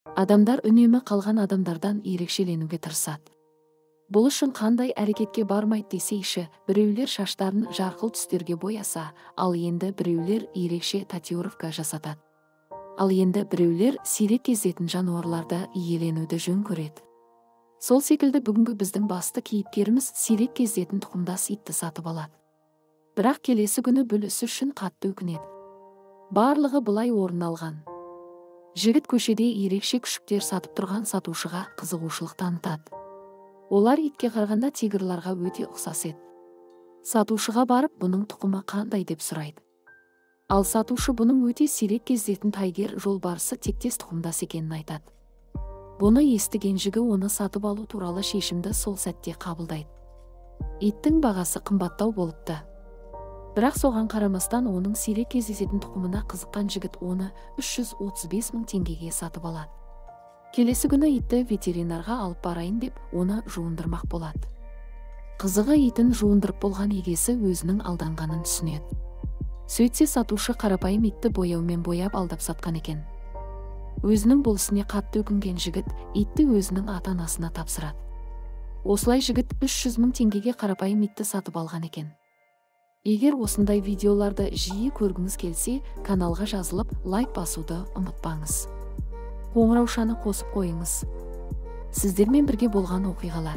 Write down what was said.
Адамдар үнемі қалған адамдардан ерекшеленуге тырысады. Бұл үшін қандай әрекетке бармайды десейші, біреулер шаштарын жарқыл түстерге бояса, ал енді біреулер ерекше татуировка жасатады. Ал енді біреулер сирек кездесетін жануарларды иеленуді жөн көреді. Сол секілді бүгінгі біздің басты кейіпкеріміз сирек кездесетін тұқымдас итті сатып алады. Бірақ келесі күні бұл ісі үшін қатты өкінеді. Барлығы былай орын алған. Жігіт көшеде ерекше күшіктер сатып тұрған сатушыға қызығушылық танытады. Олар итке қарағанда тигрларға өте ұқсас еді. Сатушыға барып, бұның тұқымы қандай деп сұрайды. Ал сатушы бұның өте сирек кездесетін тайгер жолбарысы тектес тұқымдас екенін айтады. Бұны естіген жігіт оны сатып алу туралы шешімді сол сәтте қабылдайды. Иттің бағасы қымбаттау болыпты. Бірақ соған қарамастан оның сирек кездесетін тұқымына қызыққан жігіт оны 335 мың теңгеге сатып алады. Келесі күні итті ветеринарға алып барайын деп, оны жуындырмақ болады. Қызығы, итін жуындырып болған егесі өзінің алданғанын түсінеді. Сөйтсе, сатушы қарапайым итті бояумен бояп алдап сатқан екен. Өзінің бұл ісіне қатты өкінген жігіт итті өзінің ата-анасына тапсырады. Осылай жігіт 300 мың теңгеге қарапайым итті сатып алған екен. Егер осындай видеоларды жиі көргіңіз келсе, каналға жазылып, лайк басуды ұмытпаңыз. Қоңыраушаны қосып қойыңыз. Сіздермен бірге болған оқиғалар.